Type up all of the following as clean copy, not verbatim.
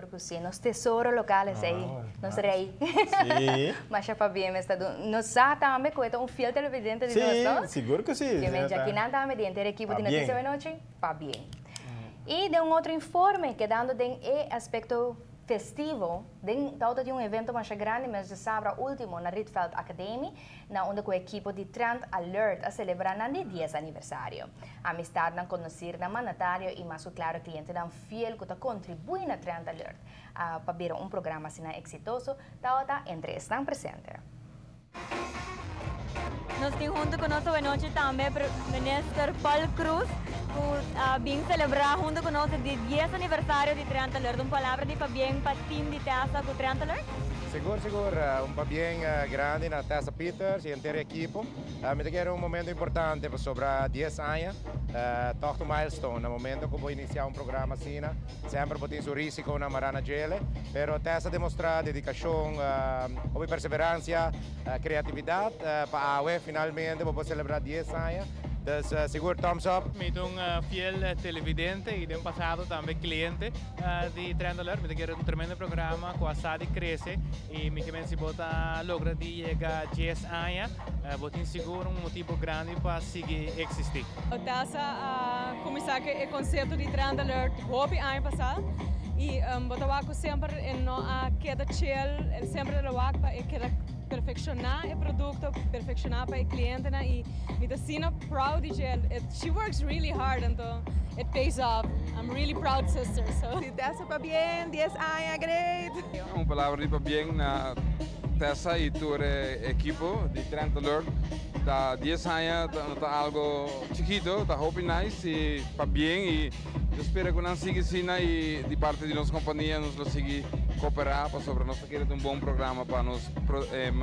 Sigur cu si. Nos tesoro local esey. Ah, nos nice. Rey. Masha pabien mester dun. Nos sa tambe cu e ta un fiel televidente di nos, no? Si, sigur cu si. Ke men djakinan tambe di henter ekipo di Pabien. Noticia Awenochi, pabien. Y den un otro informe, kedando den e aspecto festivo, den tawata tin un evento masha grandi mes djasabra ultimo na Rietveld Academie, na unda cu ekipo di Trend Alert a celebra nan di 10 aniversario. Amistadnan, conocirnan, mandatario y mas cu claro clientenan fiel cu ta contribui na Trend Alert pa bira un programa asina exitoso, tawata entre esnan presente. Nos tin hunto cu nos awenochi tambe Minister Paul Croes cu a bin celebra hunto cu nos e di 10 aniversario di Trend Alert. Un palabra di pabien pa team di Tessa cu Trend Alert? Sigur, sigur. Un pabien grandi na Tessa Peters y henter e ekipo. Mi ta kere un momento importante pasobra 10 aña toch ta un milestone. Na momento cu bo inicia un programa asina, semper bo tin su risiconan mara na djele, pero Tessa a demostra dedicacion, hopi perseverancia, creatividad pa awe finalmente bo por celebra 10 aña. Dus sigur thumbs up. Mi ta un fiel televidente y den pasado tambe cliente di Trend Alert. Mi ta kere un tremendo programa cu a sa di crece y mi ke men si bo ta logra di yega 10 aña, bo tin sigur un motibo grandi pa sigui existi. Tessa a cuminsa cu e concepto di Trend Alert hopi aña pasa y bo ta wak cu semper e no a keda chill, el semper a wak pa e keda perfecciona e producto, perfecciona pa e clientenan y mi ta asina proud di dje. She works really hard anto it pays off. I'm really proud sister. So. Si Tessa pabien, 10 aña, great! Un palabra di pabien na Tessa y tur e ekipo di Trend Alert. Ta 10 aña no ta algo chikito, ta hopi nice y pabien y yo spera cu nan sigui asina y di parti di nos compania nos lo sigui coopera pasobra nos ta kere ta un bon programa pa nos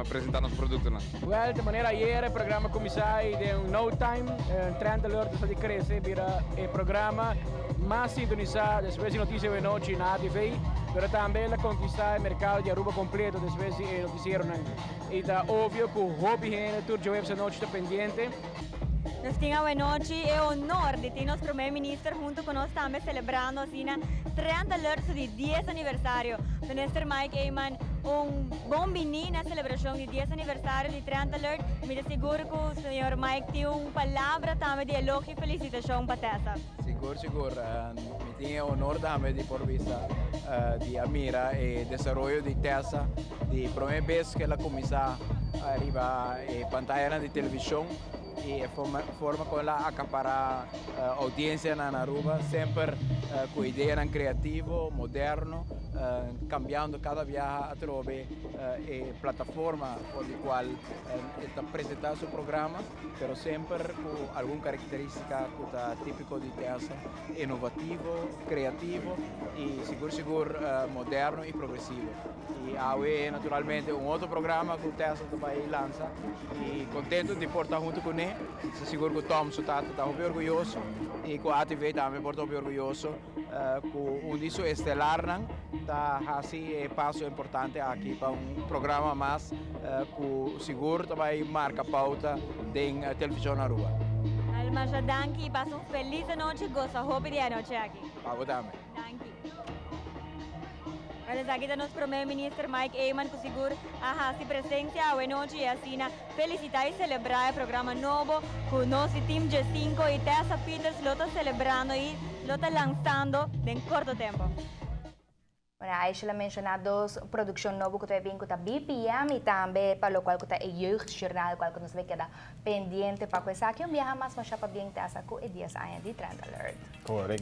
presenta nos productonan. Wel, di manera ayer e programa cuminsa y den no time Trend Alert a sa di crece bira e programa mas sintonisa despues di Noticia Awenochi na ATV, pero tambe el a conquista e mercado di Aruba completo despues di e noticieronan. Y ta obvio cu hopi hende tur djaweps anochi ta pendiente. Nos tin awenochi e honor di tin nos Prome Minister hunto cu nos tambe celebrando asina Trend Alert su di 10 aniversario. Minister Mike Eman, un bon bini na celebracion di 10 aniversario di Trend Alert. Mi ta sigur cu señor Mike tin un palabra tambe di elogio y felicitacion pa Tessa. Sigur, sigur. Mi tin e honor tambe di por bisa di a mira e desaroyo di Tessa di prome bes cu el a cuminsa riba e pantayanan di television y e forma con el a acapara audiencianan na Aruba, semper cu ideanan creativo, moderno, cambiando cada biaha atrobe e plataforma for di cual e ta presenta su programa, pero semper cu algun caracteristica cu ta tipico di Tessa, innovativo, creativo y sigur sigur moderno y progresivo. Y awe naturalmente un otro programa cu Tessa ta bay lansa y contento di por ta hunto cune. Ta sigur cu Tom su tata ta hopi orguyoso y cu ATV tambe por ta hopi orguyoso cu un di su estelarnan ta haci e paso importante aki pa un programa mas cu sigur ta bay marca pauta den television Aruba. Masha danki y pasa un feliz anochi, goza hopi di e anochi aki. Pa bo tambe. Danki. Well, esaki ta nos Prome Minister Mike Eman cu sigur a haci presencia awenochi y asina felicita y celebra e programa nobo cu nos di Team G5 y Tessa Peters lo ta celebrando y lo ta lanzando den corto tempo. Bueno, Aisha a menciona dos produccion nobo cu ta bin cu ta BPM y tambe pa locual cu ta e Jeugdjournaal, cual cu nos ta keda pendiente pa cu esaki. Un biaha mas masha pabien Tessa cu e 10 aña di Trend Alert. Correcto.